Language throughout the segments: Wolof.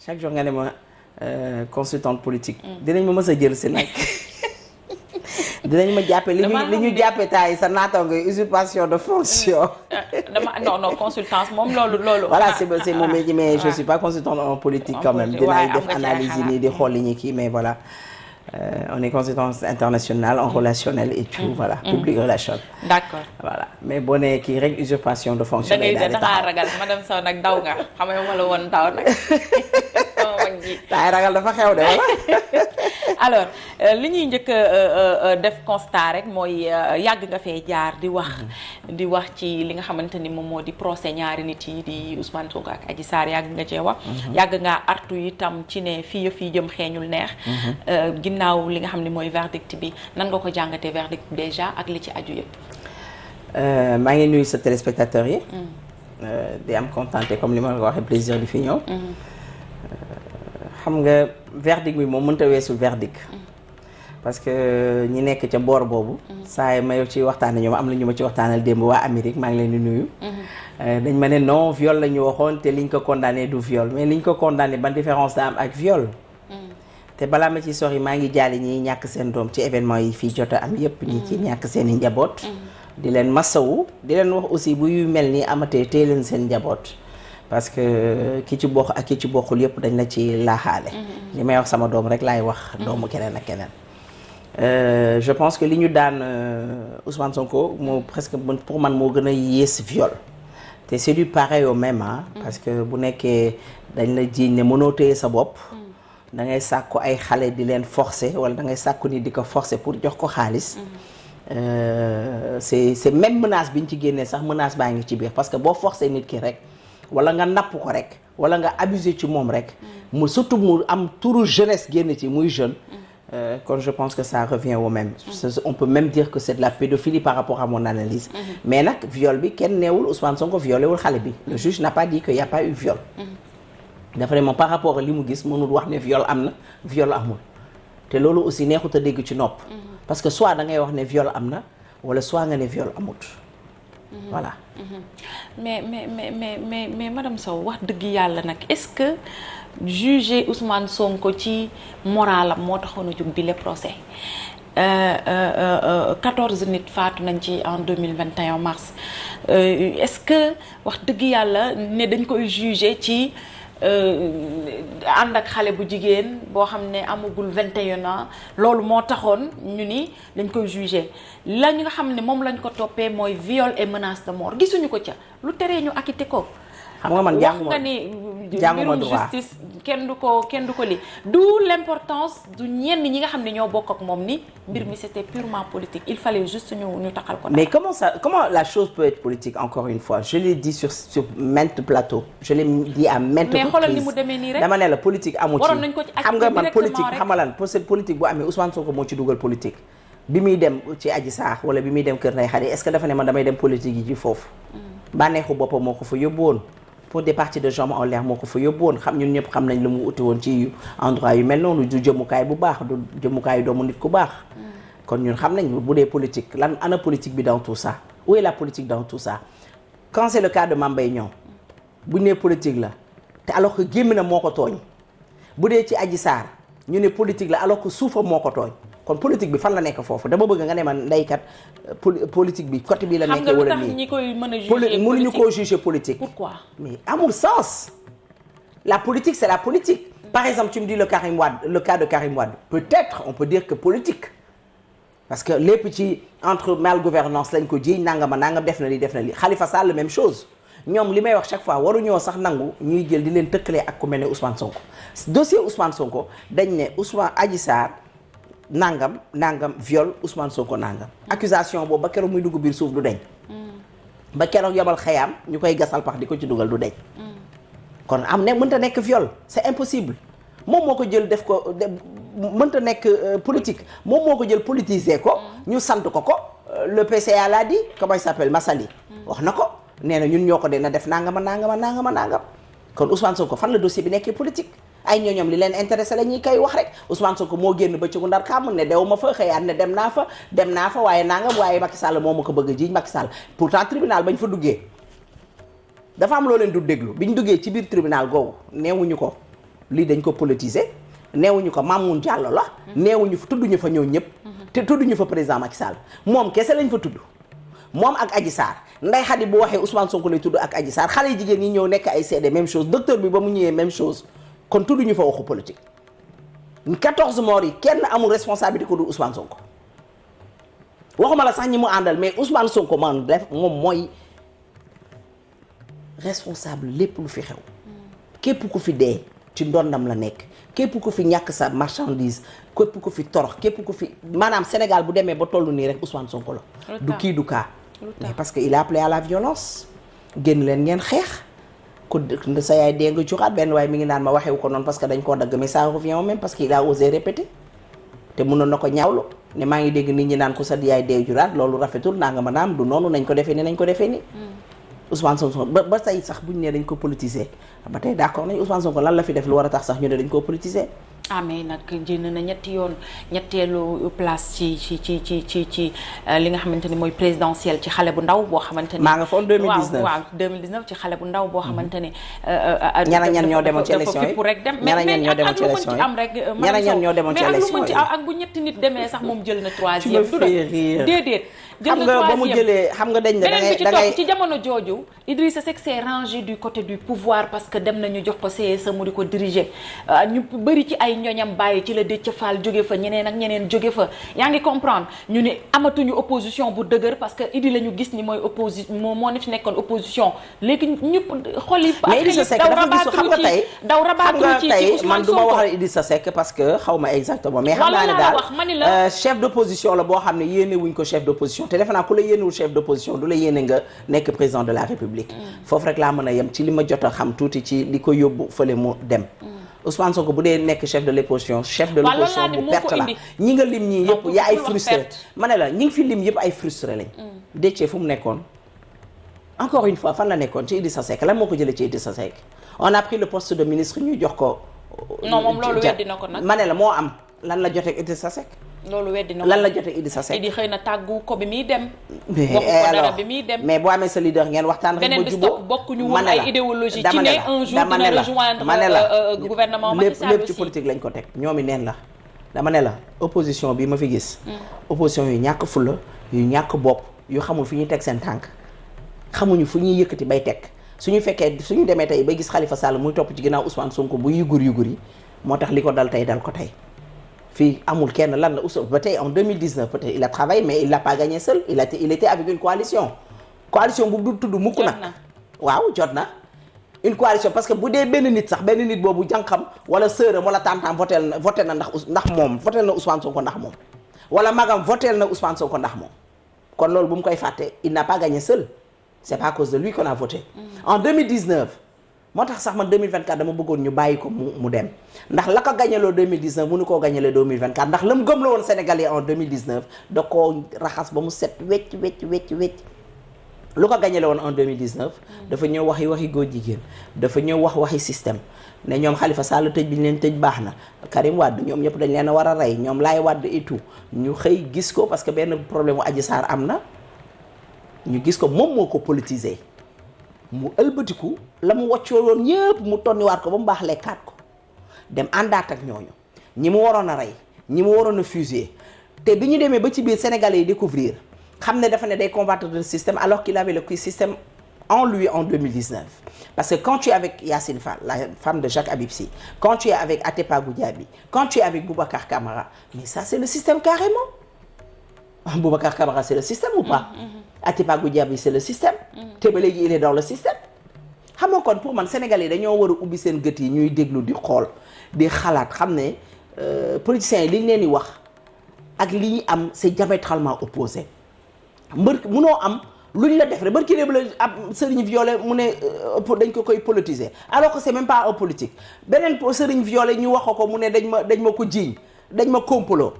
chaque jour nga ne ma consultante politique. dinañ ma mës a jël si nag. dinañ ma jàppe li ñu jàppe taay sa naataango usurpation de fonction. non consultance moom loolu. voilà c'est mon métier mais je suis pas consultante en politique quand même. dinañ def analyse yi nii di xool li ñu kii mais voilà. On est consultance internationale en relationnel et tout voilà public relation. D'accord. Voilà mais boo nee kii rek usurpation de fonction. da nga ragal madame Sow nag daw nga xam nga wala woon daw nag. taay ragal dafa xew de wala. alors li ñuy njëkk def constat rek mooy yàgg nga fee jaar di wax ci li nga xamante ni moom moo di procès ñaari nit yi di Ousmane Sonko ak Adji Sarr yàgg nga cee wax. yàgg ngaa artu itam ci ne fii jëm xeeñul neex. ginnaaw li nga xam ne mooy verdict bi nan nga ko jàngatee verdict déjà ak li ci aju yëpp. maa ngi nuyu sa téléspectateurs yi. di am contenté comme li ma la ko waxee plaisir di fi ñëw. xam nga verdict bi moom mënta weesul verdict. parce que ñi nekk ca boor boobu. saa yi ma ci waxtaanee ñoom am na ñu ma ci waxtaanal démb waa Amérique maa ngi leen di nuyu. dañ ma ne non viol la ñu waxoon te liñ ko condamné du viol mais liñ ko condamné ban différence la am ak viol. te balaa ma ci sori maa ngi jaale ñi ñàkk seen doom ci événement yi fii jot a am yépp ñi ci ñàkk seen i njaboot. di leen masawu di leen wax aussi bu yu mel ni amatee téye leen seen njaboot. parce que ki ci bokk ak ki ci bokkul yépp dañ la ci laaxaale. li may wax sama doom rek laay wax doomu keneen ak keneen. je pense que li ñu daan Ousmane Sonko moo presque pour man moo gën a yées viol. te c'est du pareil au même parce que bu nekkee dañ la jiiñ ne mënoo téye sa bopp. da ngay sàkku ay xale di leen forcer wala da ngay sàkku ni di ko forcer pour jox ko xaalis. c'est même menace bi ñu ci génnee sax menace baa ngi ci biir parce que boo forcer nit ki rek wala nga napp ko rek wala nga abuser ci moom rek. mu surtout mu am turu jeunesse génn ci muy jeune. kon je pense que ça revient au même. on peut même dire que c'est de la pédophilie par rapport à mon analyse. mais nag viol bi kenn neewul Ousmane Sonko violé wul xale bi. le juge n'a pas dit qu'il y a pas eu viol. dafa ne moom par rapport ak li mu gis mënul wax ne viol am na viol amul te loolu aussi neexut a dégg ci nopp. parce que soit da ngay wax ne viol am na wala soit nga ne viol amut. voilà. mais madame Sow wax dëgg yàlla nag est-ce que juger Ousmane Sonko ci moralam moo taxoon a jóg bi le procès 14 nit faatu nañ ci en 2021 mars est-ce que wax dëgg yàlla ne dañ koy juger ci. ànd ak xale bu jigéen boo xam ne amagul 21 ans loolu moo taxoon ñu ni dañ koy juger la ñu nga xam ne moom lañ ko toppee mooy viol et menace de mort gisuñu ko ca lu teree ñu acquitté ko. xam nga man wax nga ni mbirum justice kenn du ko li d'où l'importance du ñenn ñi nga xam ne ñoo bokk ak moom ni mbir mi c'était purement politique il fallait juste ñu taxal ko. mais comment la chose peut être politique encore une fois je l'ai dit sur maintes plateaux je l'ai dit à maintes reprises. mais xoolal ni mu demee nii rek dama ne la politique amu ci. waroon nañ ko ci xam nga man politique xam nga lan politique bu amee Ousmane Sonko moo ci dugal politique. bi muy dem ci Adji Sarr wala bi muy dem Kër Ndeye Khady est-ce que dafa ne man damay dem politique yi ci foofu. bànneexu boppam moo ko fa yóbbu woon. pour des parties de jambes en l'air moo ko fa yóbbu woon xam ñun ñëpp xam nañ la mu uti woon ci endroit yu mel noonu du jëmukaay bu baax du jëmukaay doomu nit ku baax. kon ñun xam nañ bu dee politique lan ana politique bi dans tout ça où est la politique dans tout ça quand c'est le cas de Mame Mbaye Niang bu ñu nee politique la te alors que gémmi na moo ko tooñ bu dee ci Adji Sarr ñu ne politique la alors que suufam moo ko tooñ kon politique bi fan la nekk foofu dama bëgg nga ne ma ndeykat politique bi côté bi la nekkee wala nii ñi koy mën a juger mënuñu koo juger politique. Pourquoi? Mais amul sens. La politique c'est la politique. Par exemple tu me dis le cas de Karim Wade peut-être on peut dire que politique parce que lépp ci entre malgouvernance lañ ko jiiñ nangama nangam def na li Khalifa Sall même chose ñoom li may wax chaque fois waruñoo sax nangu ñuy jël di leen tëkkalee ak ku mel ne Ousmane Sonko dossier Ousmane Sonko dañ ne Ousmane Adji Sarr nangam viol Ousmane Sonko nangam accusation boobu ba keroog muy dugg biir suuf du deñ ba keroog yobal xëyaam ñu koy gasal pax di ko ci dugal du deñ kon am ne mënta nekk viol c'est impossible moom moo ko jël def ko mënta nekk politique moom moo ko jël politiser ko ñu sant ko le PCA l'a dit comment il s'appelle Massali wax na ko nee na ñun ñoo ko dina def nangama kon Ousmane Sonko fan la dossier bi nekkee politique ay ñooñoom li leen intéressé la ñuy koy wax rek Ousmane Sonko moo génn ba ci Ndar kàmm ne dew ma fa xëyaat ne dem naa fa waaye nangam waaye Macky Sall moo ma ko bëgg a jiiñ Macky Sall pourtant tribunal bañ fa duggee dafa am loo leen du déglu biñ duggee ci biir tribunal googu neewuñu ko lii dañ ko politiser neewuñu ko Mamoun Diallo la neewuñu fa tudduñu fa ñëw ñëpp te tudduñu fa président Macky Sall moom kese lañ fa tudd moom ak Adji Sarr Ndeye Khady bu waxee Ousmane Sonko lay tudd ak Adji Sarr xale yi jigéen ñi ñëw nekk ay seede même chose docteur bi ba mu ñëwee même chose kon tudduñu fa waxu politique 14 morts yi kenn amul responsabilité ko du Ousmane Sonko waxuma la sax ñi mu àndal mais Ousmane Sonko man def moom mooy responsable lépp lu fi xew képp ku fi dee ci ndondam la nekk képp ku fi ñàkk sa marchandise képp ku fi torox képp ku fi maanaam Sénégal bu demee ba tollu nii rek Ousmane Sonko la du kii du kaa mais parce que il a appelé à la violence génn leen ngeen xeex ku sa yaay dee nga juraat benn waaye mi ngi naan ma waxewu ko noonu parce que dañ koo dagg mais ça revient au même parce que il a osé répéter te mënoon na ko ñaawlu ne maa ngi dégg nit ñi naan ko sa yaay dee juraat loolu rafetul naa nga ma naam du noonu nañ ko defee ni nañ ko defee ni Ousmane Sonko ba tey sax buñ ne dañ ko politiser ba tey d'accord nañ Ousmane Sonko lan la fi def lu war a tax sax ñu ne dañ ko politiser mais nag jënd na ñetti yoon ñetteelu place ci li nga xamante ni mooy présidentielle ci xale bu ndaw boo xamante ni maa nga foon 2019 waaw 2019 ci xale bu ndaw boo xamante ni ñan ñoo demoon ci élection yi rek dem ñan ñoo demoon ci élection yi am rek ñan ñoo demoon ci élection yi ak bu ñetti nit demee sax moom jël na troisième tu me fais rire déedéet xam nga ba mu jëlee xam nga dañ ne da ngay ci jamono jooju Idrissa Seck s'est rangé du côté du pouvoir parce que dem nañu jox ko CSE mu di ko diriger ñu bëri ci ay ñoñam bàyyi ci la Déthié Fall jóge fa ñeneen ak ñeneen jóge fa yaa ngi comprendre ñu ne amatuñu opposition bu dëgër parce que Idi la ñu gis ni mooy opposition moo ni fi nekkoon opposition léegi ñëpp xol yi mais Idrissa Seck dafa gisu xam nga tey daw rabaatu ci tey man du ma wax Idrissa Seck parce que xaw ma exactement mais xam naa ne daal chef d'opposition la boo xam ne yéene wuñ ko chef d'opposition te defe naa ku la yéenewul chef d'opposition du la yéene nga nekk président de la République foofu rek laa mën a yem ci li ma jot a xam tuuti ci li ko yóbbu fële mu dem Ousmane Sonko bu dee nekk chef de l'opposition bu perte la ñi nga lim ñii yëpp yaa ay frustré ma ne la ñi ngi fi lim yëpp ay frustré lañ Déthié fu mu nekkoon encore une fois fan la nekkoon ci Idrissa Seck lan moo ko jëlee ci Idrissa Seck on a pris le poste de ministre ñu jox ko non moom loolu weddi na ko nag ma ne la moo am lan la jotee Idrissa Seck loolu weddi na ko lan la jotee Idrissa Seck Idi xëy na tàggu ko bi muy dem mais waxu ko dara bi muy dem mais boo amee sa leader ngeen waxtaan rek ba jubóo bokkuñu woon ay idéologie ci ne un jour dina rejoindre gouvernement Macky Sall lépp ci politique lañ ko teg ñoomi neen la dama ne la opposition bi ma fi gis opposition yu ñàkk fulla yu ñàkk bopp yu xamul fi ñuy teg seen tànk xamuñu fu ñuy yëkkati bay teg suñu demee tey bay gis Khalifa Sall muy topp ci ginnaaw Ousmane Sonko bu yugur yi moo tax li ko dal tey dal ko tey fii amul kenn lan la Ousmane ba tey en 2019 peut-être il a travaillé mais il l'a pas gagné seul il était avec une coalition bu du tudd mukk nag waaw jot na une coalition parce que bu dee benn nit sax benn nit boobu jànqam wala sœuram wala tantam voté na ndax moom voté na Ousmane Sonko ndax moom wala magam voté na Ousmane Sonko ndax moom kon loolu bu mu koy fàtte il n'a pas gagné seul c'est pas à cause de lui qu'on a voté en 2019 moo tax sax man 2024 dama bëggoon ñu bàyyi ko mu dem ndax la ko gañaloo 2019 mënu koo gañalee 2024 ndax la mu gëm la woon Sénégalais en 2019 da koo raxas ba mu set wecc lu ko gañale woon en 2019 dafa ñëw waxi góor jigéen dafa ñëw waxi système ne ñoom Khalifa Sall tëj bi ñu leen tëj baax na Karim Wade ñoom ñëpp dañ leen a war a rey ñoom Laye Wade et tout ñu xëy gis ko parce que benn problème u Adji Sarr am na ñu gis ko moom moo ko politiser mu ëlbatiku la mu waccoo woon ñëpp mu tonniwaat ko ba mu baax lekkaat ko dem àndaat ak ñooñu ñi mu waroon a rey ñi mu waroon a fusiller te bi ñu demee ba ci biir Sénégalais yi découvrir xam ne dafa ne day combattre le système alors qu'il avait le système en lui en 2019 parce que quand tu es avec Yacine Fall la femme de Jacques Habib Sy quand tu es avec Atepa Goudiaby quand tu es avec Boubacar Camara mais ça c'est le système carrément Boubacar Camara c'est le système ou pas Atepa Goudiaby c'est le système te ba léegi il est dans le système xam nga kon pour man Sénégalais yi dañoo war a ubbi seen gët yi ñuy déglu di xool di xalaat xam ne politiciens yi li ñu leen di wax ak li ñu am c'est diamétralement opposé munoo am lu ñu la def rek barki léegi la ab sëriñ violé mu ne dañ ko koy politiser alors que c'est même pas un politique beneen sëriñ violé ñu wax ko mu ne dañ ma ko jiiñ dañ ma complot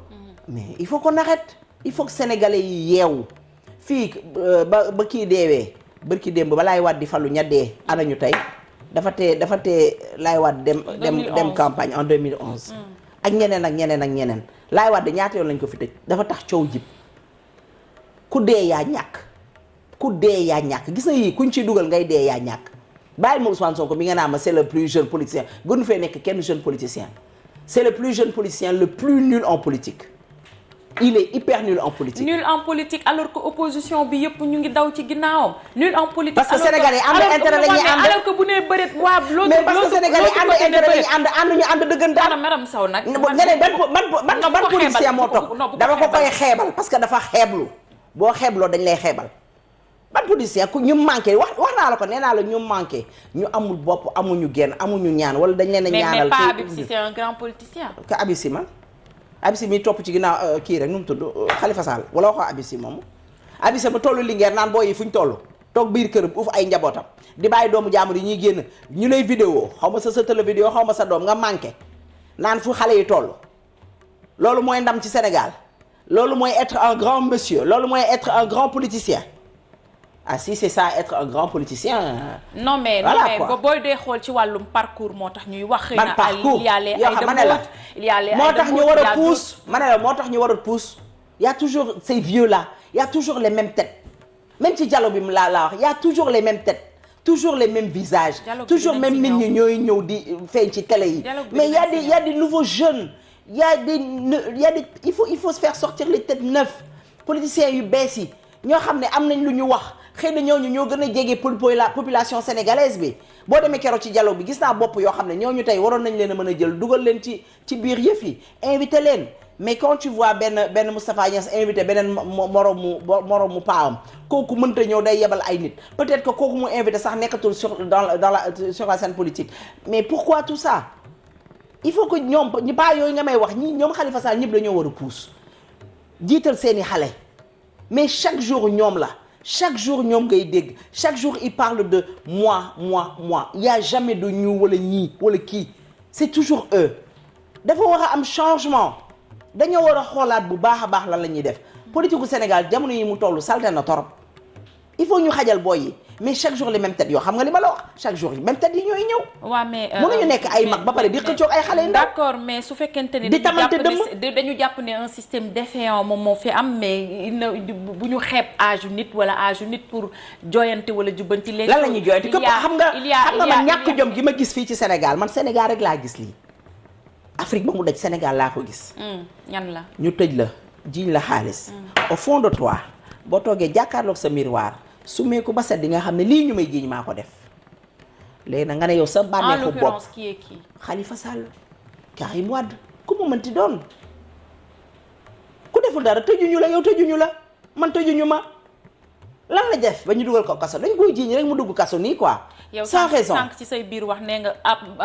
mais il faut qu'on arrête il faut que sénégalais yi yeewu fii ba kii deewee barki démb ba Laay Wade di falu ña dee ana ñu tey dafa tee Laay Wade dem campagne en 2011 ak ñeneen Laay Wade ñaata yoon lañ ko fi tëj dafa tax coow jib ku dee yaa ñàkk gis na yii kuñ ciy dugal ngay dee yaa ñàkk bàyyil ma Ousmane Sonko mi nga naa ma c'est le plus jeune politicien gënu fee nekk kenn jeune politicien c'est le plus jeune politicien le plus nul en politique il est hyper nul en politique. Nul en politique alors que opposition bi yëpp ñu ngi daw ci ginnaawam. Nul en politique parce que sénégalais ànd intérêt la ñuy ànd alors que bu nee bëreet waa loolu. mais parce que sénégalais ànd intérêt la ñuy ànd ñu ànd dëggantaan. Madame Sow nag. nga ne ban politicien moo toog dama ko koy xeebal parce que dafa xeeblu boo xeebloo dañ lay xeebal. ban politicien ku ñu manqué wax naa la ko nee naa la ñu manqué ñu amul bopp amuñu genn amuñu ñaan wala dañ leen a ñaanal. mais pas Habib Sy c'est un grand politicien. que Habib Sy ma Habib Sy mi topp ci ginnaaw kii rek nu mu tudd Khalifa Sall wala waxoo Habib Sy moomu Habib Sy ma tollu Linguère naan booy yi fu ñu toll toog biir këram uuf ay njabootam di bàyyi doomu jaamur yi ñuy génn ñu lay vidéo xaw ma sa télé vidéo xaw ma sa doom nga manqué naan fu xale yi toll loolu mooy ndam ci Sénégal loolu mooy être un grand monsieur loolu mooy être un grand politicien. Ah si c'est ça être un grand politicien. Non mais voilà, non mais booy dee xool ci wàllum parcours moo tax ñuy wax. xëy ban na parcours il y a les moo tax ñu war a pousse ma ne la moo tax ñu war a pousse y a toujours ces vieux là y a toujours les mêmes têtes même ci dialogue bi mu la wax y a toujours les mêmes têtes toujours les mêmes visages. toujours même nit ñi ñooy ñëw di feeñ ci télé yi. mais y a des nouveaux jeunes y a des il faut se faire sortir les têtes neuves politiciens yu bees yi ñoo xam ne am nañ lu ñu wax. xëy na ñooñu ñoo gën a jege la population sénégalaise bi boo demee keroog ci dialogue bi gis naa bopp yoo xam ne ñooñu tey waroon nañ leen a mën a jël dugal leen ci biir yëf yi invité leen mais quand tu vois benn Moustapha Niasse invité beneen moromu paawam kooku mënta ñëw day yebal ay nit peut-être que kooku mu invité sax nekkatul sur la scène politique mais pourquoi tout ça il faut que ñoom ñu paa yooyu nga may wax ñoom Khalifa Sall ñëpp dañoo war a pousse jiital seeni xale mais chaque jour ñoom la chaque jour ñoom ngay dégg chaque jour il parle de moi il y a jamais de ñu wala ñii wala kii c'est toujours eux dafa war a am changement dañoo war a xoolaat bu baax a baax lan la ñuy def politique gu Sénégal jamono yi mu toll salte na torop il faut ñu xajal booy yi mais chaque jour les mêmes têtes yoo xam nga li ma la wax chaque jour yi même têtes yi ñooy ñëw. waaw mais mënuñu nekk ay mag ba pare di xëccoog ay xale yu ndaw. d'accord mais su fekkente ni di tamante dëmm dañu jàpp ne un système défaillant moom moo fi am mais bu ñu xeeb âge nit wala âge nit pour joyante wala jubbanti. léegi lan la ñuy joyante képp xam nga man ñàkk jom gi ma gis fii ci Sénégal man Sénégal rek laa gis lii Afrique ba mu daj Sénégal laa ko gis. ñan la ñu tëj la jiñ la xaalis. au fond de toi boo toogee jàkkaarloog sa miroir. su meeku ba set di nga xam ne lii ñu may jiiñ maa ko def léegi nag nga ne yow sa bànneexu bopp kii kii Khalifa Sall Karim Wade ku mu mënti doon ku deful dara tëjuñu la yow tëjuñu la man tëjuñu ma lan la def ba ñu dugal ko kaso dañ koy jiiñ rek mu dugg kaso nii quoi sans raison yow sànq ci say biir wax nee nga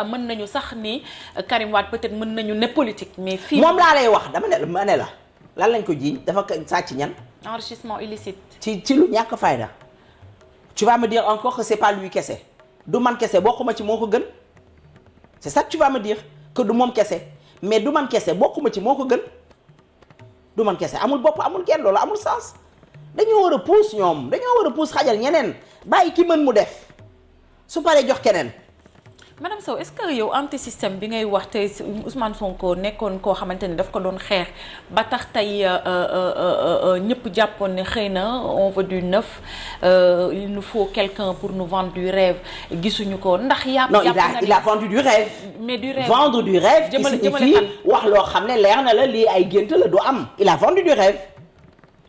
mën nañu sax ni Karim Wade peut-être mën nañu ne politique mais fii moom laa lay wax dama ne ma ne la lan lañ ko jiiñ dafa sàcc ñan enrichissement illicite ci lu ñàkk fayda tu vas me dire encore que c'est pas lui kese du man kese bokkuma ci moo ko gën c'est ça que tu vas me dire que du moom kese mais du man kese bokkuma ci moo ko gën du man kese amul bopp amul genn loolu amul sens dañoo war a pousse ñoom dañoo war a pousse xajal ñeneen bàyyi ki mën mu def su paree jox keneen. Madame Sow est-ce que yow anti système bi ngay wax tey Ousmane Sonko nekkoon koo xamante ni daf ko doon xeex ba tax tey ñëpp jàppoon ne xëy na on veut du neuf il nous faut quelqu'un pour nous vendre du rêve gisuñu ko ndax. non il a vendu du rêve. mais du rêve vendre du rêve. qui signifie wax loo xam ne leer na la lii ay gént la du am. il a vendu du rêve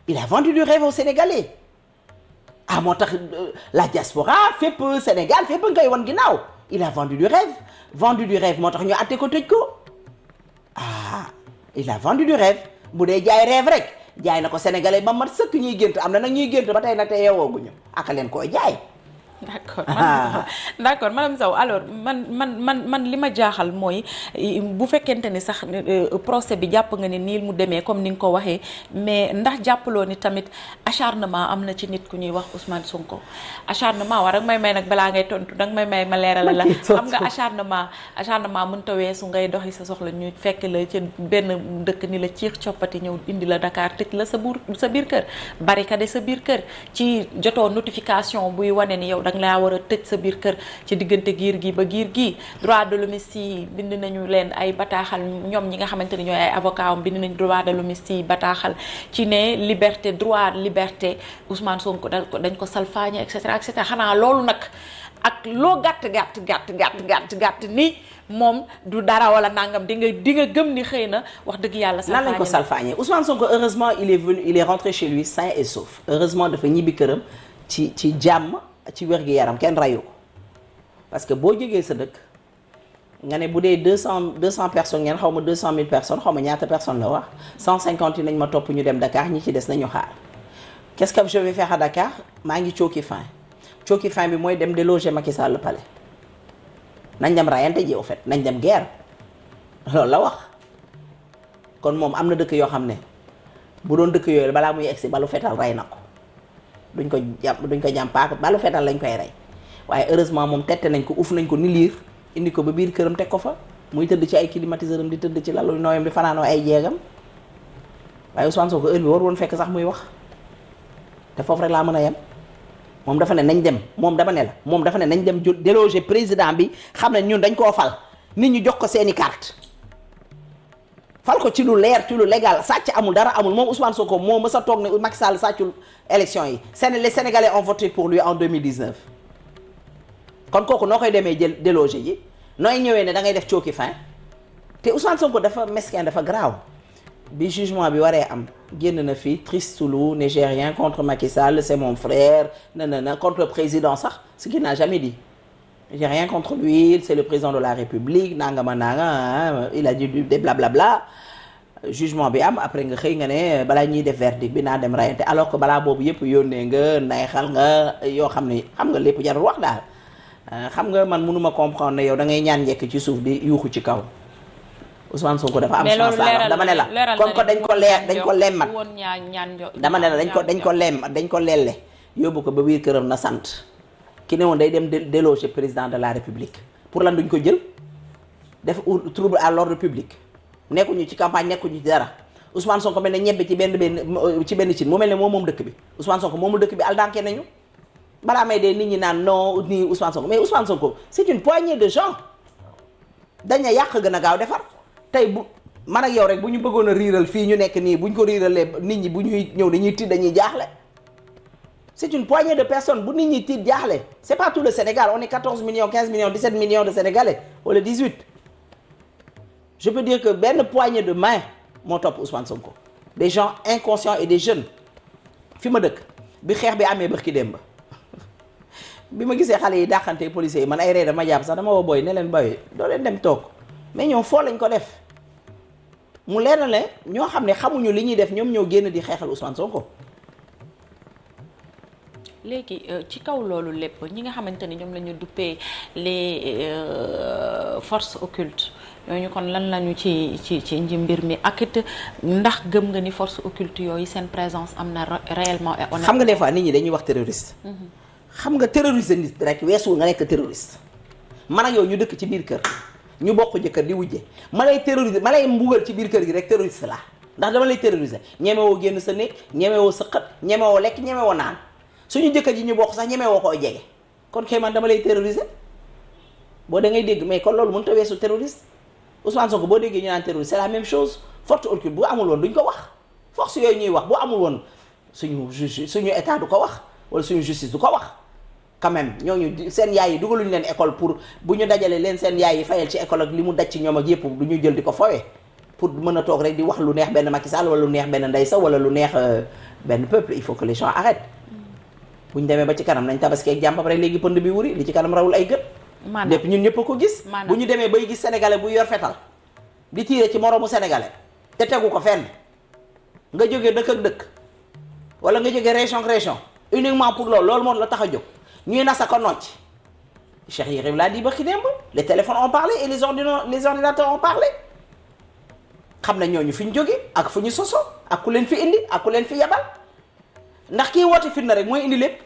il a vendu du rêve aux Sénégalais ah moo tax la diaspora fépp Sénégal fépp nga koy wan ginnaaw. il a vendu du rêve moo tax ñu àtte ko tëj ko ah il a vendu du rêve bu dee jaay rêve rek jaay na ko sénégalais ba mat sëkk ñuy gént am na nag ñuy gént ba tey nag te yeewooguñu aka leen koy jaay. d'accord madame Sow alors man li ma jaaxal mooy bu fekkente ni sax procès bi jàpp nga ni nii mu demee comme ni nga ko waxee mais ndax jàppaloo ni tamit acharnement am na ci nit ku ñuy wax Ousmane Sonko acharnement war ak may nag balaa ngay tontu danga may ma leeral la xam nga acharnement mënta weesu ngay doxi sa soxla ñu fekk la ci benn dëkk ni la ciix coppati ñëw indi la Dakar tëj la sa biir kër barricade sa biir kër ci jotoo notification buy wane ni yow danga laa war a tëj sa biir kër ci diggante giir gi ba giir gi droit de l'homme yi bind nañu leen ay bataaxal ñoom ñi nga xamante ni ñooy ay avocat am bind nañu droit de l'homme yi bataaxal ci ne liberté droit liberté Ousmane Sonko dañ ko salfaañe et cetera xanaa loolu nag ak loo gàtt ni moom du dara wala nangam di nga gëm ni xëy na wax dëgg yàlla. lan lañ ko salfaañee Ousmane Sonko heureusement il est rentré chez lui sain et sauf heureusement dafa ñibbi këram ci jàmm ci wér-gu-yaram kenn rayu ko parce que boo jógee sa dëkk nga ne bu dee 200 personnes ngeen xaw ma 200 000 personnes xaw ma ñaata personnes la wax 150 yi nañ ma topp ñu dem Dakar ñi ci des nañu xaar qu'est-ce que je vais faire à Dakar maa ngi cooki fin bi mooy dem déloger Macky Sall le palais nañ dem rayante ji au fait nañ dem guerre loolu la wax kon moom am na dëkk yoo xam ne bu doon dëkk yooyu balaa muy egsi balu fetal rey na ko duñ ko jàm paak balu fetal lañ koy rey waaye heureusement moom tette nañ ko uf nañ ko ni liir indi ko ba biir këram teg ko fa muy tëdd ci ay climatiseur am di tëdd ci lalu nooyam di fanaanoo ay jeegam waaye Ousmane Sonko heure bi war woon fekk sax muy wax te foofu rek laa mën a yem moom dafa ne nañ dem moom dafa ne nañ dem déloger président bi xam ne ñun dañ koo fal nit ñu jox ko seeni carte fal ko ci lu leer ci lu légal sàcc amul dara amul moom Ousmane Sonko moo mës a toog ne Macky Sall sàccul élection yi les Sénégalais ont voté pour lui en 2019 kon kooku noo koy demee jël déloger ji nooy ñëwee ne da ngay def cooki fin te Ousmane Sonko dafa mesquin dafa graaw bi jugement bi waree am génn na fi Tristoulou nigérien contre Macky Sall c'est mon frère nanana contre le président sax ce qu'il n'a jamais dit j'ai rien contre lui c'est le président de la République nangama nanga il a dit des blablabla jugement bi am après nga xëy nga ne balaa ñuy def verdict bi naa dem rayante alors que balaa boobu yëpp yónnee nga neexal nga yoo xam ne xam nga lépp jarul wax daal xam nga man mënuma comprendre ne yow da ngay ñaan njekk ci suuf di yuuxu ci kaw Ousmane Sonko dafa am chance la dama ne la comme que dañ ko lemmat dama ne la dañ ko lelle yóbbu ko ba biir këram na sant ki ne woon day dem déloger président de la République pour lan duñ ko jël def trouble à l'ordre public nekkuñu ci campagne nekkuñu ci dara Ousmane Sonko mel ne ñebbe ci benn cin mu mel ne moom dëkk bi Ousmane Sonko moomul dëkk bi aldanke nañu balaa may dee nit ñi naan non nii Ousmane Sonko mais Ousmane Sonko c'est une poignée de gens daña yàq gën a gaaw defar tey bu man ak yow rek bu ñu bëggoon a riiral fii ñu nekk nii bu ñu ko riiralee nit ñi bu ñuy ñëw dañuy tiit dañuy jaaxle c'est une poignée de personnes bu nit ñi tiit jaaxle c'est pas tout le Sénégal on est 14 millions 15 millions 17 millions de Sénégalais wala 18 je peux dire que benn poignée de main moo topp Ousmane Sonko des gens inconscients et des jeunes fi ma dëkk bi xeex bi amee bërki démb bi ma gisee xale yi dàqante policiers yi man ay ree dama jàpp sax dama woo booy ne leen booy doo leen dem toog mais ñoom foo lañ ko def mu leer na ne ñoo xam ne xamuñu li ñuy def ñoom ñoo génn di xeexal Ousmane Sonko. léegi ci kaw loolu lépp ñi nga xamante ni ñoom la ñu duppee les forces occultes ñooñu kon lan lañu ci mbir mi ak it ndax gëm nga ni force occulte yooyu seen présence am na réellement et honnêtement. xam nga des fois nit ñi dañuy wax terroriste. xam nga terroriser nit rek weesu nga nekk terroriste man ak yow ñu dëkk ci biir kër. ñu bokk jëkkër di wujje ma lay terroriser ma lay mbugal ci biir kër gi rek terroriste la ndax dama lay terroriser ñemewoo génn sa néeg ñemewoo sëqat ñemewoo lekk ñemewoo naan suñu jëkkër ji ñu bokk sax ñemewoo koo jege kon kay man dama lay terroriser boo da ngay dégg mais kon loolu mënut a weesu terroriste Ousmane Sonko boo déggee ñu naan terroriste c'est la même chose force occulte bu amul woon duñ ko wax force yooyu ñuy wax bu amul woon suñu état du ko wax wala suñu justice du ko wax quand même ñooñu seen yaay yi dugaluñu leen école pour bu ñu dajalee leen seen yaay yi fayal ci école ak li mu daj ci ñoom ak yëpp du ñu jël di ko fowee pour mën a toog rek di wax lu neex benn Macky Sall wala lu neex benn Ndeye Sow wala lu neex benn peuple il faut que les gens arrêtent bu ñu demee ba ci kanam nañ tabaski ak jàmm rek léegi pënd bi wuri li ci kanam rawul ay gët lépp ñun ñëpp a ko gis bu ñu demee bay gis sénégalais bu yor fetal di tiire ci moroomu sénégalais te tegu ko fenn nga jógee dëkk ak dëkk wala nga jógee région ak région uniquement pour loolu moo la tax a jóg ñuy nasa ko nocc Cheikh Yérim laa di ba ki démb les téléphones ont parlé et les ordinateurs ont parlé xam na ñooñu fi ñu jóge ak fu ñu soso ak ku leen fi indi ak ku leen fi yabal ndax kii woote fitna rek mooy indi lépp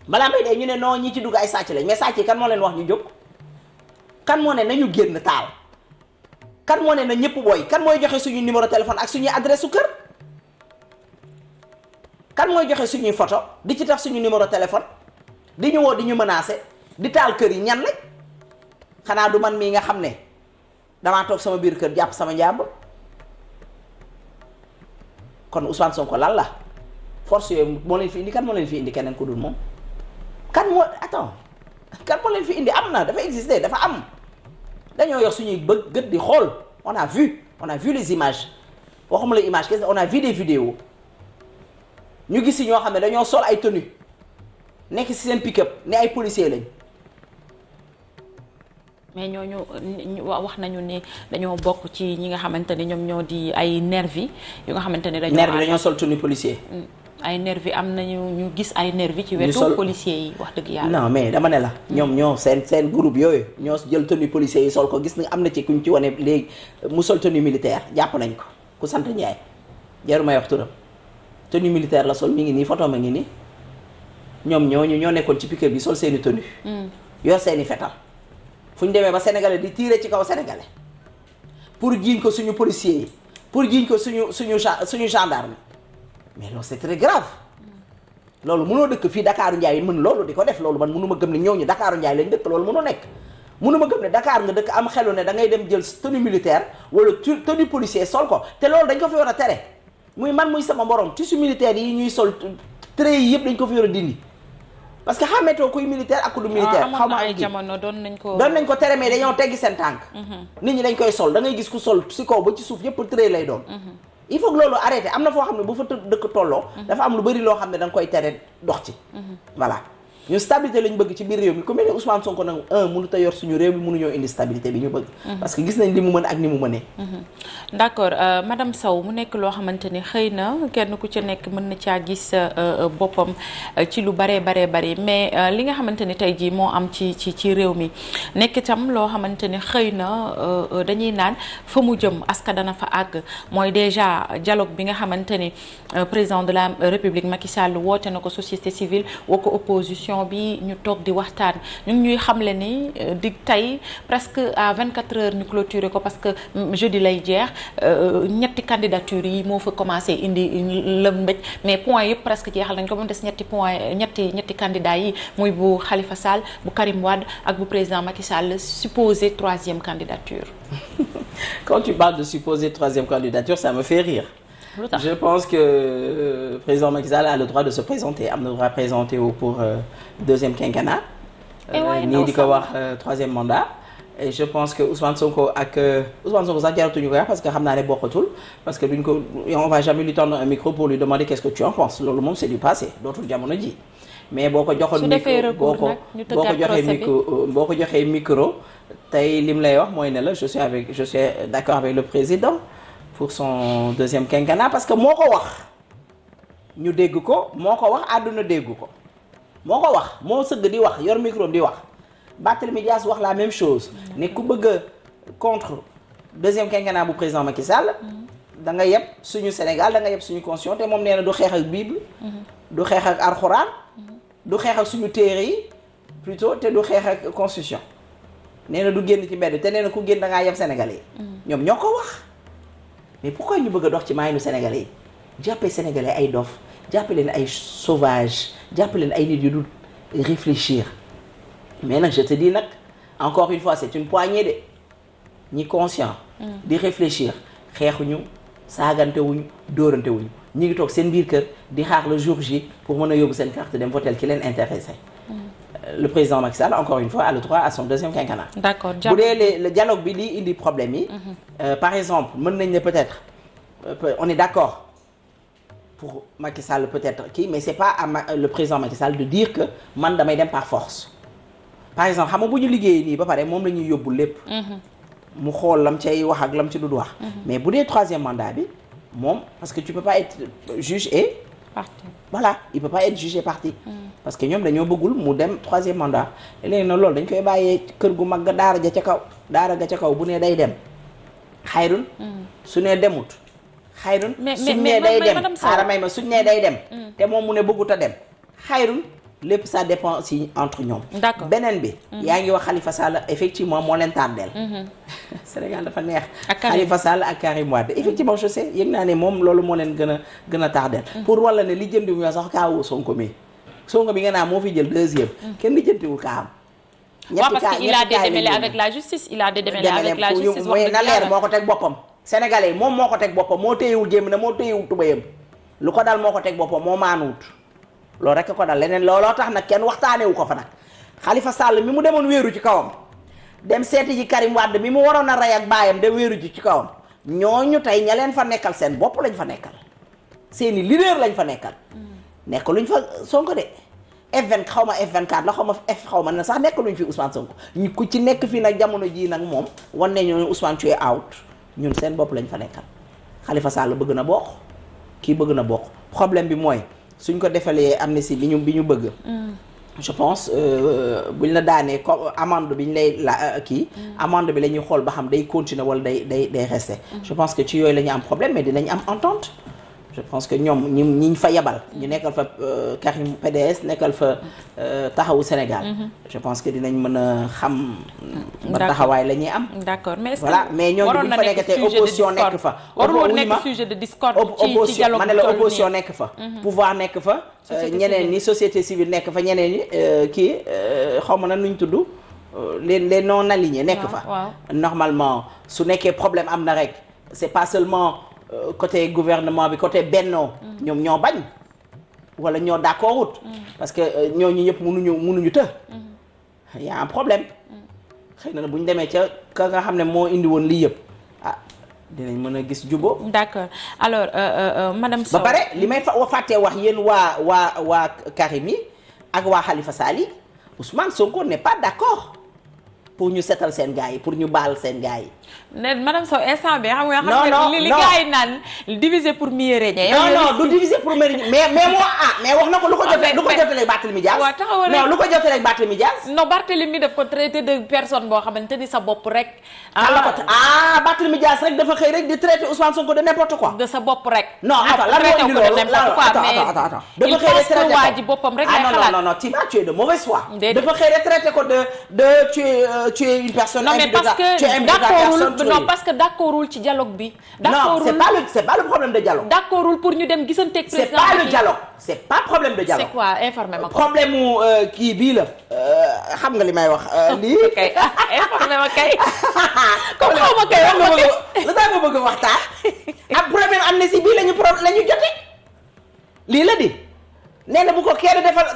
balaa may dee ñu ne non ñi ci dugg ay sàcc lañ mais sàcc yi kan moo leen wax ñu jóg kan moo ne nañu génn taal kan moo ne na ñëpp booy kan mooy joxe suñu numéro téléphone ak suñuy adresse su kër kan mooy joxe suñuy photo di ci tax suñu numéro téléphone di ñu woo di ñu menacer di taal kër yi ñan lañ xanaa du man mii nga xam ne damaa toog sama biir kër jàpp sama njàmbur kon Ousmane Sonko lan la force yooyu moo leen fi indi kan moo leen fi indi keneen ku dul moom kan moo attends kan moo leen fi indi am na dafa exister dafa am dañoo yor suñuy gët di xool on a vu les images waxuma la image kese on a vu des vidéos ñu gis si ñoo xam ne dañoo sol ay tenues nekk si seen pick-up ne ay policiers lañ. mais ñooñu wax nañu ni dañoo bokk ci ñi nga xamante ni ñoom ñoo di ay nervi yu nga xamante ni dañoo sol tenue policier. ay nervi am nañu ñu gis ay nervi ci wetu policiers yi wax dëgg yàlla. non mais dama ne la ñoom ñoo seen groupe yooyu ñoo jël tenue policier yi sol ko gis nga am na ci kuñ ci wane léegi mu sol tenue militaire jàpp nañ ko ku sant Ndiaye jarul may wax turam tenue militaire la sol mi ngi nii photo ma ngi nii ñoom ñoo nekkoon ci piquet bi sol seeni tenue yor seeni fetal fu ñu demee ba sénégalais di tirer ci kaw sénégalais pour jiiñ ko suñu policiers yi pour jiiñ ko suñu gendarme mais loolu c'est très grave loolu mënoo dëkk fii Dakaaru Njaay yi mën loolu di ko def loolu man mënuma gëm ne ñooñu Dakaaru Njaay lañ dëkk loolu mënoo nekk mënuma gëm ne Dakar nga dëkk am xelu ne da ngay dem jël tenue militaire wala tenue policier sol ko te loolu dañ ko fi war a tere muy man muy sama morom tissu militaire yi ñuy sol trait yi yëpp dañ ko fi war a dindi parce que xàmmeetoo kuy militaire ak ku du militaire xaw ma ay jamono doon nañ ko tere mais dañoo teggi seen tànk nit ñi dañ koy sol da ngay gis ku sol si kaw ba ci suuf yëpp trait lay doon il faut que loolu arrêté am na foo xam ne bu fa dëkk tolloo dafa am lu bari loo xam ne da nga koy tere dox ci voilà ñu stabilité lañ bëgg ci biir réew mi ku mel ne Ousmane Sonko nag mënut a yor suñu réew mi mënuñoo indi stabilité bi ñu bëgg parce que gis nañ li mu mën ak ni mu mënee d'accord madame Sow mu nekk loo xamante ni xëy na kenn ku ci nekk mën na caa gis boppam ci lu baree bari mais li nga xamante ni tey jii moo am ci réew mi nekk itam loo xamante ni xëy na dañuy naan fa mu jëm aska dana fa àgg mooy déjà dialogue bi nga xamante ni président de la République Macky Sall woote na ko société civile woo ko opposition bi ñu toog di waxtaan ñu ngi ñuy xamle ni di tey presque à 24 heures ñu clôturer ko parce que jeudi lay jeex ñetti candidature yi moo fa commencé indi lëmbëj mais point yëpp presque jeexal nañ ko ba mu des ñetti candidats yi muy bu Khalifa Sall bu Karim Wade ak bu président Macky Sall supposé troisième candidature. Quand tu parles de supposé troisième candidature ça me fait rire. Je pense que le président Macky Sall a le droit de se présenter am na droit présenter pour deuxième quinquennat nii di ko wax troisième mandat et je pense que Ousmane Sonko sax jaratuñu ko wax parce que xam naa ne bokkatul parce que duñ ko on va jamais lui tendre un micro pour lui demander qu'est-ce que tu en penses loolu moom c'est du passé dootul jamono ji mais boo ko joxoon boo ko joxee micro tey lim lay wax mooy ne la je suis d'accord avec le président pour son deuxième quinquennat parce que moo ko wax ñu dégg ko moo ko wax àdduna dégg ko moo ko wax moo sëgg di wax yor micro di wax Barthélémy Dias wax la même chose ne ku bëgg a contre deuxième quinquennat bu président Macky Sall da nga yeb suñu Sénégal da nga yeb suñu constitution te moom nee na du xeex ak Bible du xeex ak Alxuraan du xeex ak suñu téere yi plutôt te du xeex ak constitution nee na du génn ci mbedd te nee na ku génn da ngaa yeb Sénégalais yi ñoom ñoo ko wax mais pourquoi ñu bëgg a dox ci maayanu Sénégalais yi jàppee Sénégalais ay dof jàppe leen ay sauvage jàppe leen ay nit yu dul réfléchir mais nag je te dis nag encore une fois c'est une poignée de ñi conscient di réfléchir xeexuñu saagantewuñu dóorantewuñu ñi ngi toog seen biir kër di xaar le jour J pour mën a yóbbu seen carte dem voter ki leen intéressé le président Macky Sall encore une fois a le droit à son deuxième quinquennat. D'accord. Bu dee le dialogue bi lii indi problème yi. Par exemple mën nañ ne peut-être on est d'accord pour Macky Sall peut-être kii mais c'est pas à le président Macky Sall de dire que man damay dem par force. Par exemple xam nga bu ñu liggéeyee nii ba pare moom la ñuy yóbbu lépp. mu xool lam cay wax ak lam ci dul wax. mais bu dee troisième mandat bi moom parce que tu peux pas être juge et. parti voilà il peut pas être jugé parti. parce que ñoom dañoo bëggul mu dem troisième mandat léegi nag loolu dañ koy bàyyee kër gu mag ga daara ga ca kaw bu nee day dem xayrun su nee demut xayrun suñ nee day dem xaaral may ma suñ nee day dem te moom mu ne bëggut a dem xayrun lépp ça dépend aussi entre ñoom. D'accord. Beneen bi. yaa ngi wax Khalifa Sall effectivement moo leen tardeel. Sénégal dafa neex. ak Khalifa Sall ak Karim Wade effectivement je sais yëg naa ne moom loolu moo leen gën a tardeel. pour walla ne li jëndi wu sax kaawu Sonko mi Sonko bi nga naa moo fi jël deuxième. kenn li jëntiwul kaam. ñetti parce qu'il a des démêlés avec la justice il a des démêlés avec la justice. mooy na leer moo ko teg boppam. Sénégalais yi moom moo ko teg boppam moo téyewul jéem na moo téyewul tubayam lu ko dal moo ko teg boppam moo maanuwut loolu rek ko dal leneen looloo tax nag kenn waxtaanewu ko fa nag Khalifa Sall mi mu demoon wéeru ci kawam dem seeti ji Karim Wade mi mu waroon a rey ak baayam dem wéeru ji ci kawam ñooñu tey ña leen fa nekkal seen bopp lañ fa nekkal seeni leader lañ fa nekkal nekk luñ fa Sonko de F20 xaw ma F24 la xaw ma xaw ma ne sax nekk luñ fi Ousmane Sonko ñu ku ci nekk fii nag jamono jii nag moom wan ne ñooñu Ousmane tu es out ñun seen bopp lañ fa nekkal Khalifa Sall bëgg na bokk kii bëgg na bokk problème bi mooy suñ ko defalee amnistie bi ñu bëgg je pense buñ la daanee comme amende bi ñu lay la kii amende bi la ñuy xool ba xam day continuer wala day rester je pense que ci yooyu la ñu am problème mais dinañ am entente je pense que ñoom ñiñ fa yebal ñu nekkal fa Karim PDS nekkal fa taxawu Sénégal je pense que dinañ mën a xam ba taxawaay la ñuy am d'accord mais voilà mais ñooñu buñ fa nekkatee opposition nekk fa warul woon nekk sujet de discorde ci dialogue ma ne la opposition nekk fa pouvoir nekk fa ñeneen ñi société civile nekk fa ñeneen ñi kii xaw ma na nuñ tudd les non alignés nekk fa normalement su nekkee problème am na rek c'est pas seulement côté gouvernement bi côté Benno ñoom ñoo bañ wala ñoo d'accord wut parce que ñooñu ñëpp mënuñu të y a un problème xëy na bu ñu demee ca ka nga xam ne moo indi woon lii yëpp ah dinañ mën a gis jubbo d'accord alors madame Sow ba pare li may fàttee wax yéen waa Karim yi ak waa Khalifa Sall yi Ousmane Sonko n'est pas d'accord pour ñu setal seen gars yi pour ñu baal seen gars yi. ne madame Sow instant bi xam nga li gars yi naan diviser pour mieux régner. non du diviser pour mieux régner mais wax na ko lu ko jotee Barthélémy Dias. waaw taxawal rek non lu ko jotee Barthélémy Dias. non Barthélémy daf ko traité de personne boo xamante ni sa bopp rek. Barthélémy Dias rek dafa xëy rek di traiter Ousmane Sonko de n'importe quoi. de sa bopp rek. non attends lan moo indi loolu attends il pense que waa ji boppam rek lay xalaat. non Tima tu es de mauvaise foi. dafa xëy rek traiter ko de tu es une personne. non mais parce que non parce que d'accordul ci dialogue bi. d'accordul non c'est pas le problème de dialogue. d'accordul pour ñu dem gisanteeg président. c'est pas le dialogue c'est pas problème de dialogue. c'est quoi informé ma ko. problème mu kii bii la. xam nga li may wax lii. kay informé ma kay. comme xaw ma kay wax ma kay. lu tax nga bëgg a waxtaan. ak problème amnistie bii la ñu jote lii la di. nee na bu ko kenn defal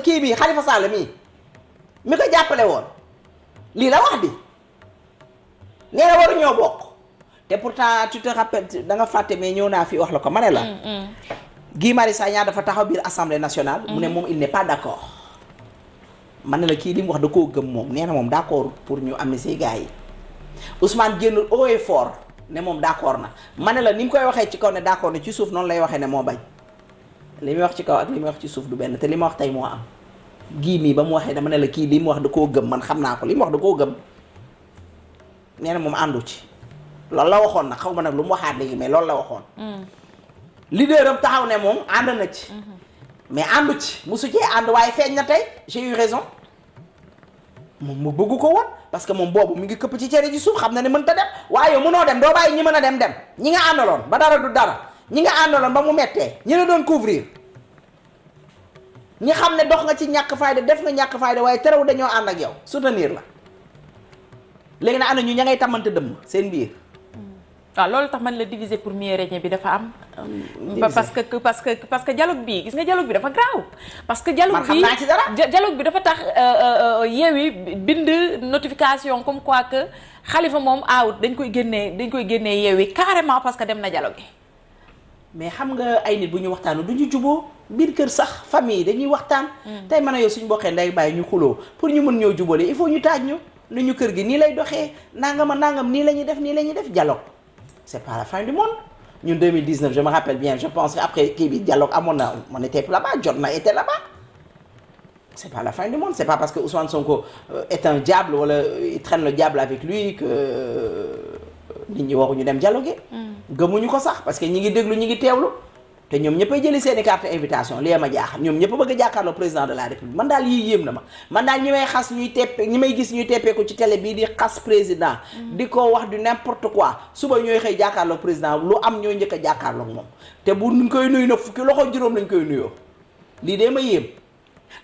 kii bii Khalifa Sall mii mi ko jàppale woon lii la wax di. nee na waru ñoo bokk te pourtant tu te rappelles da nga fàtte mais ñëw naa fi wax la ko ma ne la. Guy Marius Sagna dafa taxaw biir assemblée nationale. mu ne moom il n'est pas d'accord. ma ne la kii li mu wax da koo gëm moom nee na moom d'accord pour ñu amnistie gars yi Ousmane génn haut et fort ne moom d'accord na ma ne la ni mu koy waxee ci kaw ne d'accord na ci suuf noonu lay waxee ne moo bañ li muy wax ci kaw ak li muy wax ci suuf du benn te li ma wax tey moo am gii mii ba mu waxee dama ne la kii li mu wax da koo gëm man xam naa ko li mu wax da koo gëm. nee na moom àndu ci loolu la waxoon nag xaw ma nag lu mu waxaat léegi mais loolu la waxoon. leader am taxaw ne moom ànd na ci. mais àndu ci musu cee ànd waaye feeñ na tey j'ai eu raison moom mu bëgg ko woon parce que moom boobu mi ngi këpp ci cere ji suuf xam na ne mënta dem waaye yow mënoo dem doo bàyyi ñi mën a dem ñi nga àndaloon ba dara du dara ñi nga àndaloon ba mu mettee ñi la doon couvrir ñi xam ne dox nga ci ñàkk fayda def nga ñàkk fayda waaye terew dañoo ànd ak yow soutenir la. léegi nag ana ñu ña ngay tamante dëmm seen biir. waaw loolu tax man la diviser pour mieux régner bi dafa am. parce que dialogue bi gis nga dialogue bi dafa graaw. parce que dialogue bi man xam naa ci dara. dialogue bi dafa tax Yewwi bind notification comme quoi que Khalifa moom out dañ koy génnee Yewwi carrément parce que dem na dialogue. mais xam nga ay nit bu ñu waxtaanu du ñu juboo biir kër sax famille dañuy waxtaan. tey mën a yow suñu bokkee nday bàyyi ñu xuloo pour ñu mën ñoo jubale il faut ñu taaj ñu. lu ñu kër gi nii lay doxee nangam nii la ñuy def dialogue c'est pas la fin du monde ñun 2019 je me rappelle bien je pense que après kii bi dialogue amoon na on était là-bas Jotna était là-bas c'est pas la fin du monde c'est pas parce que Ousmane Sonko est un diable wala il traîne le diable avec lui que nit ñi waruñu dem dialoguer. gëmuñu ko sax parce que ñi ngi déglu ñi ngi teewlu te ñoom ñëppay jëli seeni carte invitation li ma jaaxal ñoom ñëpp bëgg a jàkkaarloo président de la république man daal yii yéem na ma man daal ñi may xas ñi may gis ñuy teppee ko ci télé bii di xas président di ko wax du n'importe quoi suba ñooy xëy jàkkaarloo président lu am ñooy njëkk a jàkkaarloo moom te bu ñu koy nuyu nag fukki loxo juróom lañ koy nuyoo lii de ma yéem.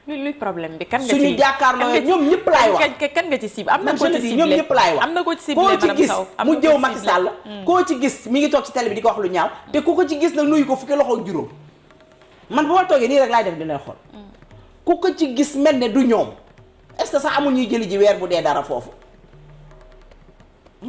luy problème bi kan nga ci suñu jàkkaarloo ñoom ñëpp laay wax kan nga ci cible am na ko ci cible ñoom ñëpp laay wax am na ko ci cible koo ci gis mu jëw Macky Sall koo ci gis mi ngi toog ci télé bi di ko wax lu ñaaw te ku ko ci gis nag nuyu ko fukki loxo juróom man bu ma toogee nii rek laay def dina xool ku ko ci gis mel ne du ñoom est-ce que sax amul ñuy jëli ji weer bu dee dara foofu.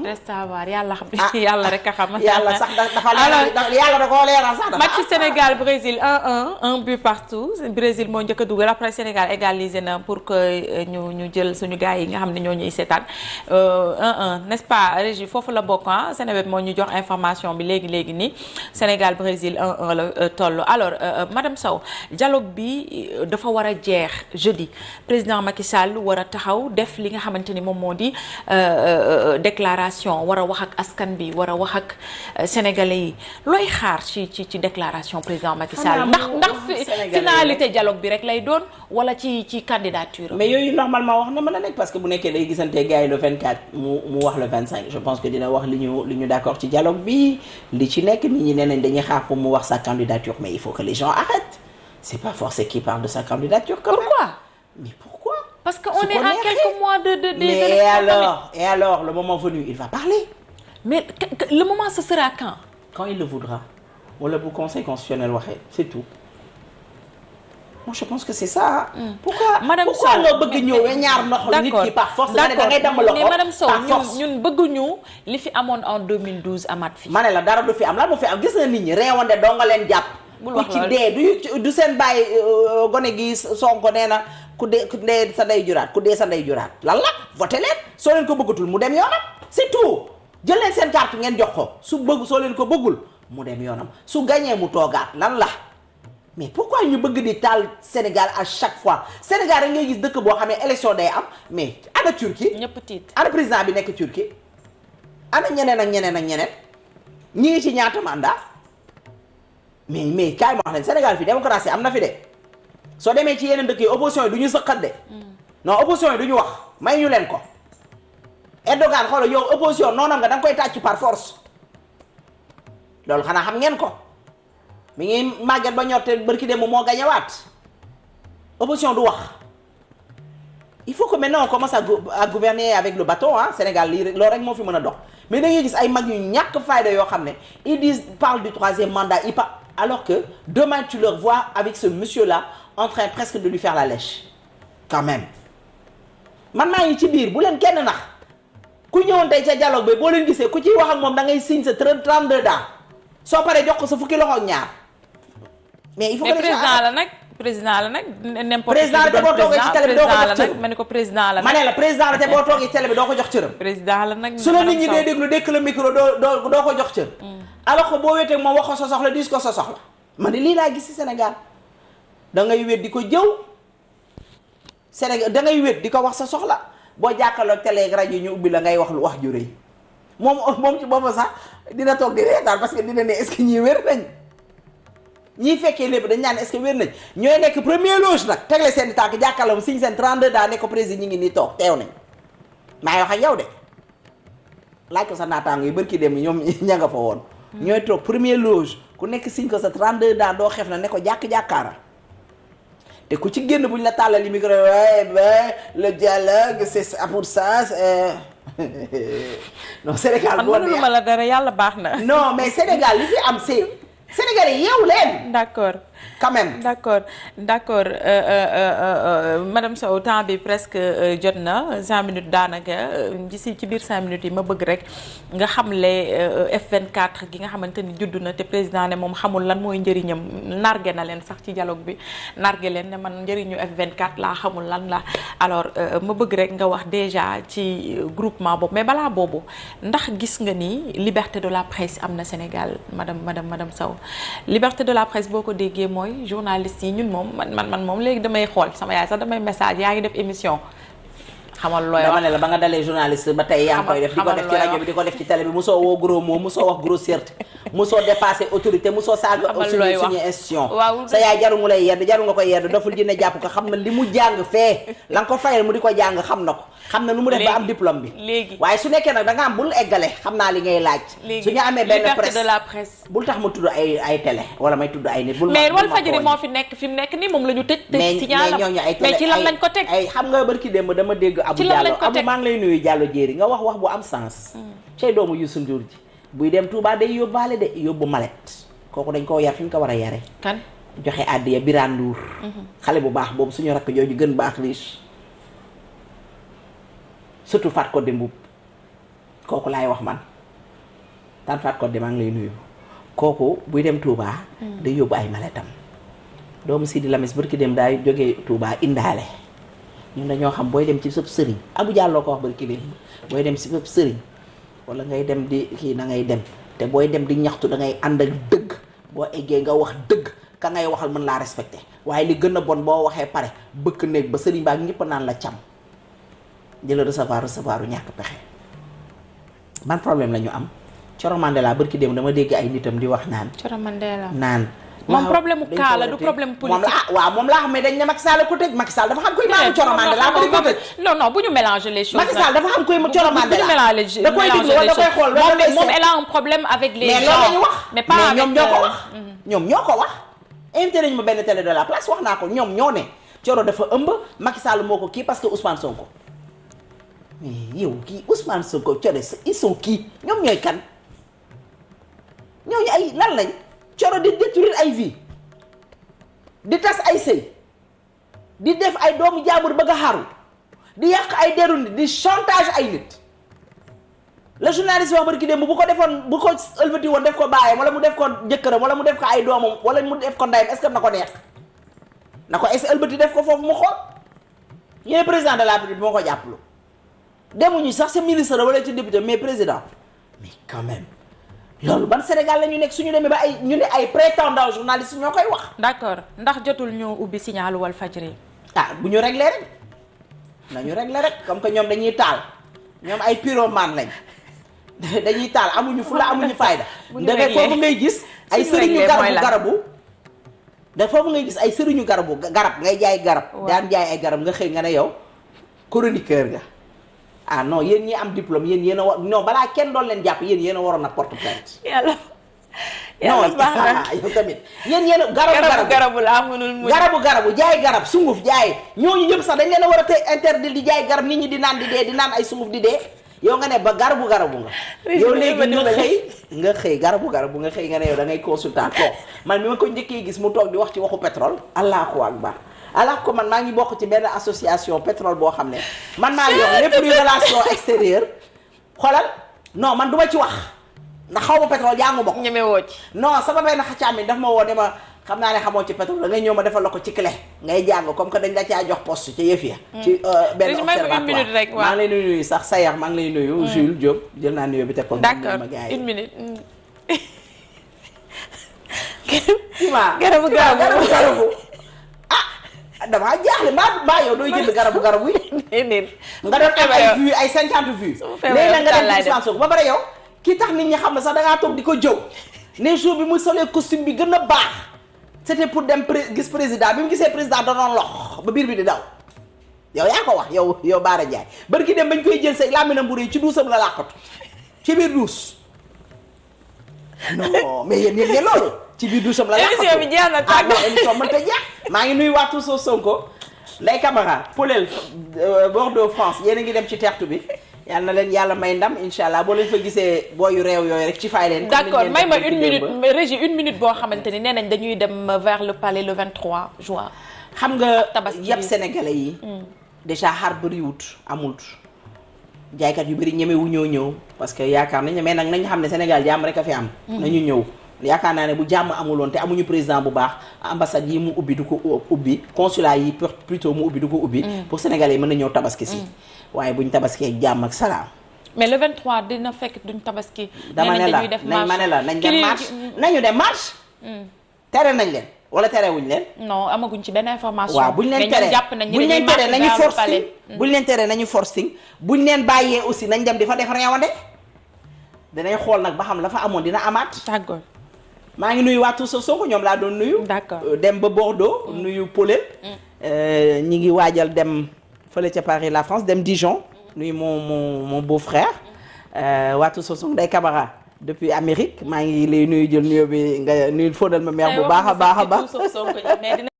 reste à voir yàlla xam yàlla rek a xam. yàlla sax dafa leeral yàlla da koo leeral sax. match Sénégal Brésil 1-1 un but partout Brésil moo njëkk a dugal après Sénégal égalisé na pour que ñu jël suñu gars yi nga xam ne ñoo ñuy seetaan 1-1 n'est-ce pas Régie foofu la bokk ah Sénégal moo ñu jox information bi léegi nii Sénégal Brésil 1-1 la toll. alors madame Sow dialogue bi dafa war a jeex jeudi président Macky Sall war a taxaw def li nga xamante ni moom moo di déclaration. war a wax ak askan bi war a wax ak sénégalais yi looy xaar ci déclaration président Macky Sall ndax finalité dialogue bi rek lay doon wala ci candidature. mais yooyu normalement wax na mën a nekk parce que bu nekkee day gisante gars yi le 24 mu wax le 25 je pense que dina wax li ñu d'accord ci dialogue bi li ci nekk nit ñi nee nañ dañuy xaar pour mu wax sa candidature mais il faut que les gens arrêtent c'est pas forcé qu'il parle de sa candidature quand même. Pourquoi? Mais pourquoi? Parce qu'on est à quelques mois de mais et alors le moment venu il va parler. Mais le moment ce sera quand? Quand il le voudra. Wala bu conseil constitutionnel waxee c'est tout. Moi je pense que c'est ça. Pourquoi nga bëgg ñëw ñaar loxo nit ki par force da ngay dem loxo mais madame Sow ñun bëgguñu li fi amoon en 2012 amaat fi. ma ne la dara du fi am lan mu fi am gis nga nit ñi reewande doo nga leen jàpp. ku ci dee du seen bàyyi gone gi Sonko nee na ku dee sa ndey juraat ku dee sa ndey juraat lan la voté leen soo leen ko bëggatul mu dem yoonam c'est tout jël leen seen carte ngeen jox ko soo leen ko bëggul mu dem yoonam su gañee mu toogaat lan la mais pourquoi ñu bëgg di taal Sénégal à chaque fois Sénégal rek ngay gis dëkk boo xam ne élection day am mais ana Turquie ñëpp tiit ana président bi nekk Turquie ana ñeneen ak ñeneen ak ñeneen ñi ngi ci ñaata mandat mais kaay ma wax leen Sénégal fi démocratie am na fi de soo demee ci yeneen dëkk yi opposition yi du ñu sëqat de non opposition yi du ñu wax may ñu leen ko Erdogan xoolal yow opposition noonam nga da nga koy tàcc par force loolu xanaa xam ngeen ko mi ngi màgget ba ñor te bërki dem moo gañewaat opposition du wax il faut que maintenant on commence à gouverner avec le bâton ah Sénégal lii rek loolu rek moo fi mën a dox mais da ngay gis ay mag yu ñàkk fayda yoo xam ne ils parlent du troisième mandat alors que demain tu leur vois avec ce monsieur-là en train presque de lui faire la lèche quand même man maa ngi ci biir bu leen kenn nax ku ñëwoon tey ca dialogue bi boo leen gisee ku ciy wax ak moom da ngay signe sa 32 ans soo paree jox ko sa fukki loxo ak ñaar mais il faut que président la nag n'importe président la te boo toogee ci télé bi doo ko jox cëram ma ne ko président la nag ma ne la président la te boo toogee ci télé bi doo ko jox cëram président la nag su la nit ñi dee déglu dékk la micro doo ko jox cër alors que boo wéetee moom wax ko sa soxla dis ko sa soxla ma ne lii laa gis ci Sénégal da ngay wét di ko jëw Sénégal da ngay wét di ko wax sa soxla boo jàkkaarloog télé ak rajo ñu ubbi la ngay wax lu wax ju rëy moom ci boppam sax dina toog di reetaan parce que dina ne est-ce que ñii wér nañ ñii fekkee lépp dañ naan est-ce que wér nañ ñooy nekk premier loge nag tegle seen tànk jàkkaarloo siñ seen 32 daa ne ko président ñi ngi nii toog teew nañ maa wax ak yow de laaj ko sa naataango yi barki dem ñoom ña nga fa woon ñooy toog premier loge ku nekk siñ ko sa 32 daa doo xef na ne ko jàkk-jàkkaara te ku ci génn buñ la tàllali micro le dialogue c'est pour ça non Sénégal man mënuluma la dara yàlla baax na non mais Sénégal li fi am c'est Sénégalais yeewu leen. D'accord. Quand même. D'accord. Madame Sow temps bi presque jot na 5 minutes daanaka ci biir 5 minutes yi ma bëgg rek nga xamle F24 gi nga xamante ni juddu na te président ne moom xamul lan mooy njëriñam narge na leen sax ci dialogue bi narge leen ne man njëriñu F24 laa xamul lan la alors ma bëgg rek nga wax déjà ci groupement boobu mais balaa boobu ndax gis nga ni liberté de la presse am na Sénégal madame Sow liberté de la presse boo ko déggee mooy journaliste yi ñun moom man moom léegi damay xool sama yaay sax damay message yaa ngi def émission xamal looy wax dama ne la ba nga dalee journaliste ba tey yaa ngi koy def di ko def ci rajo bi di ko def ci télé bi mosoo woo gros mot mosoo wax grossièreté mosoo dépassé autorité mosoo saaga suñu institution sa yaay jaru mu lay yedd jaru nga koy yedd doful jinne jàpp ko xam na li mu jàng fee la nga ko fayal mu di ko jàng xam na ko xam na nu mu def ba am diplôme bi léegi waaye su nekkee nag da nga am bul eggale xam naa li ngay laaj su ñu amee benn liberté de la presse bul tax ma tudd ay télé wala may tudd ay nit bul mais Walfadjri moo fi nekk fi mu nekk nii moom la ñu tëj ci ñaalam mais ci lan lañ ko teg ay xam nga barki démb dama dégg Abou Diallo Abou maa ngi lay nuyu Diallo Jéeri nga wax bu am sens cey doomu Youssou Ndour ji buy dem Touba day yóbbaale de yóbbu malet kooku dañ koo yar fi ñu ko war a yare kan joxe àddiya Birane Ndour xale bu baax boobu suñu rakk jooju gën baax riche surtout Fatou Codé Mboup kooku laay wax man tan Fatou Codé maa ngi lay nuyu kooku buy dem Touba. day yóbbu ay maletam doomu Sidi Lamis barki dem daay jógee Touba indaale ñun dañoo xam booy dem ci sëb sëriñ Abu Diallo ko wax barki dem booy dem ci sëb sëriñ wala ngay dem di kii da ngay dem te booy dem di ñaxtu da ngay ànd ak dëgg boo eggee nga wax dëgg ka ngay waxal mën laa respecté waaye li gën a bon boo waxee pare bëkk néeg ba sëriñ baa ñëpp naan la cam di la recevoir u ñàkk pexe ban problème la ñu am Coro Mandela barki dem dama dégg ay nitam di wax naan Coro Mandela naan moom problème mu kaa la du problème politique moom laa xam ne dañ ne Macky Sall ko tëj Macky Sall dafa xam koy maamu Coro Mandela ba di ko tëj non bu ñu mélanger les choses Macky Sall dafa xam koy Coro Mandela da koy déglu wala da koy xool moom elle a un problème avec les gens mais loolu la ñu wax mais pas avec ñoom ñoo ko wax ñoom ñoo ko wax invité nañu ma benn télé de la place wax naa ko ñoom ñoo ne Coro dafa ëmb Macky Sall moo ko kii parce que Ousmane Sonko mais yow kii Ousmane Sonko Coro ils sont kii ñoom ñooy kan ñooñu ay lan lañ Coro di détruire ay vie di tas ay sëy di def ay doomu jaambur bëgg a xaru di yàq ay deru nit di chantage ay nit le journaliste wax barki démb bu ko defoon bu ko ëlbati woon def ko baayam wala mu def ko jëkkëram wala mu def ko ay doomam wala mu def ko ndayam est-ce que na ko neex na ko est-ce que ëlbati def ko foofu mu xool ñu ne président de la République moo ko jàppalu demuñu sax sa ministre wala ci député mais président mais quand même loolu ban Sénégal la ñu nekk suñu demee ba ay ñu ne ay prétendants journalistes ñoo koy wax. d'accord ndax jotul ñu ubbi signalu Walfadjri. bu ñu réglé rek nañu réglé rek comme que ñoom dañuy taal ñoom ay pyromane lañ dañuy taal amuñu fula amuñu fayda. da foofu ngay gis ay sëriñu garabu da foofu ngay gis ay sëriñu garab ngay jaay garab. daan jaay ay garab nga xëy nga ne yow chroniqueur nga. Non yéen ñi am diplôme yéen a war non balaa kenn doon leen jàpp yéen a waroon a porte plainte. yàlla baax na yow tamit yéen garabu laa mënul mu garabu jaay garab sunguf jaay ñooñu ñëpp sax dañ leen a war a tey interdit di jaay garab nit ñi di naan di dee di naan ay sunguf di dee yow nga ne ba garabu nga. yow léegi nga xëy garabu nga xëy nga ne yow da ngay consultant toog man mi ma ko njëkkee gis mu toog di wax ci waxu pétrole allahu akbar alors que man maa ngi bokk ci benn association pétrole boo xam ne man maa yor lépp luy relation extérieure xoolal non man du ma ci wax ndax xaw ma pétrole jàngu ma ko. ñeme woo ci. non sama benn xacaam mi daf ma woo ne ma xam naa ne xamoo ci pétrole da ngay ñëw ma defal la ko ci clé ngay jàng comme que dañ la caa jox poste ci yëf ya. ci benn observatoire maa ngi lay nuyu sax Sayer maa ngi lay nuyu. Jules Diop jël naa nuyoo bi teg ko. d'accord une minute. garabu. damaa jaaxle mbaa yow dooy jënd garabu yi. nga def ay vues ay 50 vues. léegi nag nga dem ci Ousmane Sonko ba pare yow ki tax nit ñi xam ne sax dangaa toog di ko jëw ne jour bi muy solee costume bi gën a baax c'était pour dem gis président bi mu gisee président da doon lox ba biir bi di daw yow yaa ko wax yow Bara Ndiaye bari ki dem bañ koy jël say laamina mburu yi ci duusam la làqatu ci biir duus non mais yéen loolu ci biir doucham la émission bi jeex na tàgg émission mënta jeex maa ngi nuyu waa Touso Sonko Ndeye Camara Poulel Bordeaux France yéen a ngi dem ci tertu bi yal na leen yàlla may ndam incha allah boo leen fa gisee booyu réew yooyu rek ci fay leen. d'accord may ma une minute boo xamante ni nee nañ dañuy dem vers le palais le 23 juin. xam nga yëpp sénégalais yi. déjà xar bëriwut amul. jaaykat yu bëri ñemewu ñëw parce que yaakaar nañ mais nag nañ xam ne Sénégal jàmm rek a fi am. nañu ñëw. yaakaar naa ne bu jàmm amuloon te amuñu président bu baax ambassade yi mu ubbi du ko ubbi consulat yi plutôt mu ubbi du ko ubbi. pour sénégalais yi mën na ñëw tabaski si. waaye buñ tabaskee jàmm ak salaam. mais le 23 dina fekk duñ tabaski. dama ne la nañ dem marche nañu dem marche. tere nañ leen wala terewuñ leen. non amaguñ ci benn information. waaw buñ leen tere buñ leen tere nañu forcing buñ leen bàyyee aussi nañ dem di fa def réewande dinañ xool nag ba xam la fa amoon dina amaat. d'accord. maa ngi nuyu waa Touso Sonko ñoom laa doon nuyu. d'accord dem ba Bordeaux. nuyu Poulel. ñi ngi waajal dem fële ca Paris la France dem Dijon. nuyu mon beau-frère. waa Touso Sonko Ndeye Camara depuis Amérique maa ngi lay nuyu jël nuyoo bi nga nuyu fóodal ma mère bu baax a baax a baax.